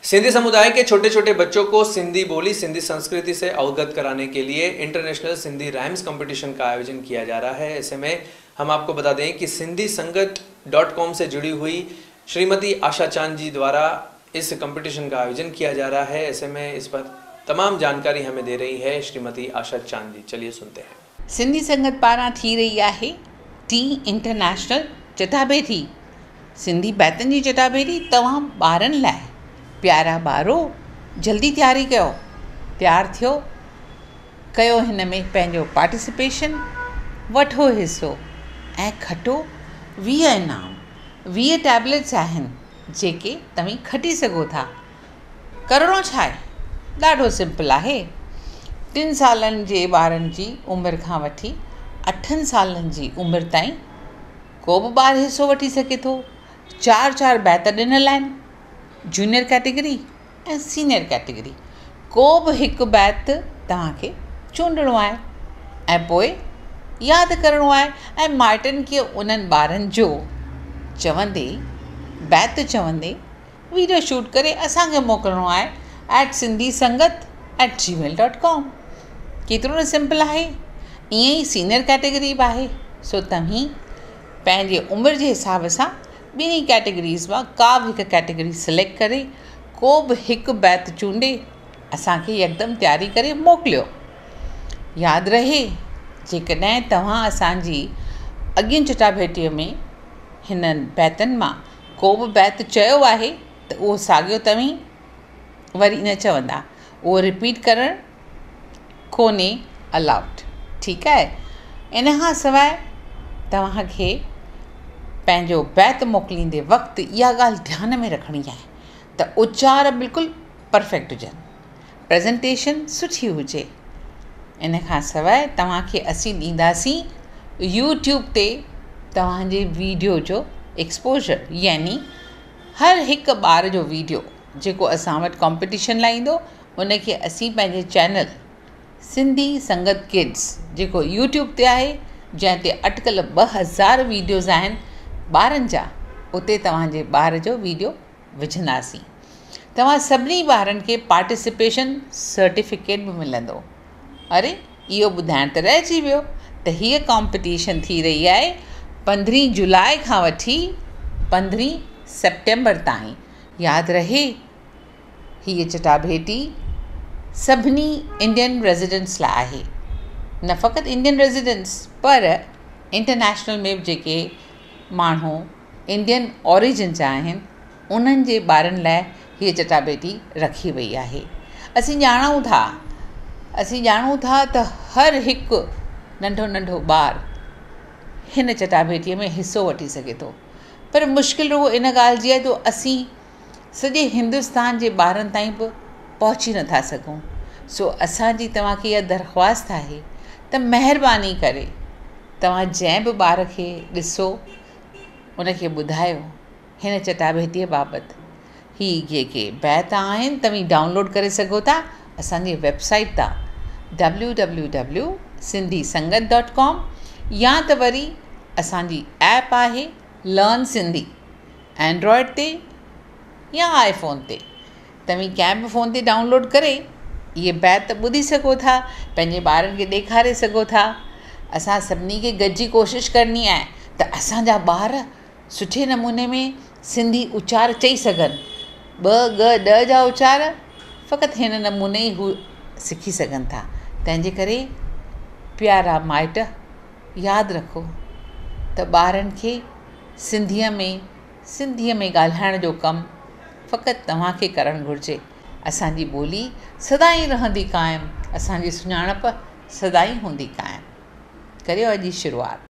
सिंधी समुदाय के छोटे छोटे बच्चों को सिंधी बोली, सिंधी संस्कृति से अवगत कराने के लिए इंटरनेशनल सिंधी राइम्स कंपटीशन का आयोजन किया जा रहा है। ऐसे में हम आपको बता दें कि sindhisangat.com से जुड़ी हुई श्रीमती आशा चांद जी द्वारा इस कंपटीशन का आयोजन किया जा रहा है। ऐसे में इस पर तमाम जानकारी हमें दे रही है श्रीमती आशा चांद जी, चलिए सुनते हैं। सिंधी संगत पारां थी रही आहे टी इंटरनेशनल चटाभेटी, सिंधी बैतनि जी चटाभेटी तव्हां ॿारनि लाइ। प्यारा ॿारो, जल्दी तयारी कयो, तयार थियो, कयो हिन में पंहिंजो पार्टिसिपेशन, वठो हिसो ऐं खटो 20 इनाम। 20 टैबलेट्स आहिनि जेके तव्हीं खटी सघो था। करिणो छा आहे? ॾाढो सिंपल आहे। 3 सालनि जे ॿारनि जी उमिरि खां वठी 8 सालनि जी उमिरि ताईं को बि ॿार हिसो वठी सघे थो। 4-4 बैत ॾिनल आहिनि, जूनियर कैटेगरी ऐं सीनियर कैटेगरी। को बि हिकु बैत तव्हांखे चूंडणो आहे ऐं पोइ यादि करिणो आहे ऐं माइटनि खे उन्हनि ॿारनि जो चवंदे, बैत चवंदे वीडियो शूट करे असांखे मोकिलिणो आहे @sindhisangat@gmail.com। केतिरो न सिंपल आहे। ईअं ई सीनियर कैटेगरी बि आहे। सो तव्हीं पंहिंजे उमिरि जे हिसाब सां ॿिन्ही कैटेगरीज़ मां का बि हिकु कैटेगरी सिलेक्ट करे को बि हिकु बैत चूंडे असांखे यकदमि तयारी करे मोकिलियो। यादि रहे, जेकॾहिं तव्हां असांजी अॻियनि चटाभेटीअ में हिननि बैतनि मां को बि बैत चयो आहे त उहो साॻियो तव्हीं वरी न चवंदा, उहो रिपीट करणु कोन्हे अलाउड, ठीकु आहे। इन खां सवाइ तव्हांखे पंहिंजो बैत मोकिलींदे वक़्तु इहा ॻाल्हि ध्यान में रखणी आहे त उचार बिल्कुलु परफेक्ट हुजनि, प्रेजेंटेशन सुठी हुजे। इन खां सवाइ तव्हांखे असीं ॾींदासीं यूट्यूब ते तव्हांजे वीडियो जो एक्सपोजर, यानी हर हिकु ॿार जो वीडियो जेको असां वटि कॉम्पिटिशन लाइ ईंदो उनखे असीं पंहिंजे चैनल सिंधी संगत किड्स जेको यूट्यूब ते आहे, जंहिं ते अटकल 2000 वीडियोज़ आहिनि ॿारनि जा, उते तव्हांजे ॿार जो वीडियो विझंदासीं। तव्हां सभिनी ॿारनि खे पार्टिसिपेशन सर्टिफिकेट बि मिलंदो। अरे, इहो ॿुधाइण त रहिजी वियो त हीअ कॉम्पिटिशन थी रही आहे 15 जुलाई खां वठी 15 सेप्टेम्बर ताईं। यादि रहे, हीअ चटाभेटी सभिनी इंडियन रेज़िडेंट्स लाइ आहे, न फ़क़ति इंडियन रेज़िडेंट्स पर इंटरनेशनल में बि जेके माण्हू इंडियन ओरिजिन जा आहिनि उन्हनि जे ॿारनि लाइ हीअ चटाभेटी रखी वई आहे। असीं ॼाणूं था त हर हिकु नंढो नंढो ॿार हिन चटाभेटीअ में हिसो वठी सघे थो, पर मुश्किल रुगो इन ॻाल्हि जी आहे त असीं सॼे हिंदुस्तान जे ॿारनि ताईं बि पहुची नथा सघूं। सो असांजी तव्हांखे इहा दरख़्वास्त आहे त महिरबानी करे तव्हां जंहिं बि ॿार खे ॾिसो उनखे ॿुधायो हिन चटाभेटीअ बाबति। ही जेके बैत आहिनि तव्हीं डाउनलोड करे सघो था असांजी वेबसाइट तां www.sindhisangat.com या त वरी असांजी ऐप आहे लर्न सिंधी, एंड्रॉयड ते या आईफोन ते, तव्हीं कंहिं बि फ़ोन ते डाउनलोड करे इहे बैत ॿुधी सघो था, पंहिंजे ॿारनि खे ॾेखारे सघो था। असां सभिनी खे गॾिजी कोशिशि करणी आहे त असांजा ॿार सुठे नमूने में सिंधी उचार चई सघनि। ब ग ॾ जा उचार फ़क़ति हिन नमूने ई हू सिखी सघनि था। तंहिंजे करे प्यारा माइट, यादि रखो त ॿारनि खे सिंधीअ में ॻाल्हाइण जो कमु फ़क़ति तव्हांखे करणु घुरिजे। असांजी ॿोली सदाईं रहंदी क़ाइमु, असांजी सुञाणप सदाईं हूंदी क़ाइमु। करियो अॼु जी शुरूआत।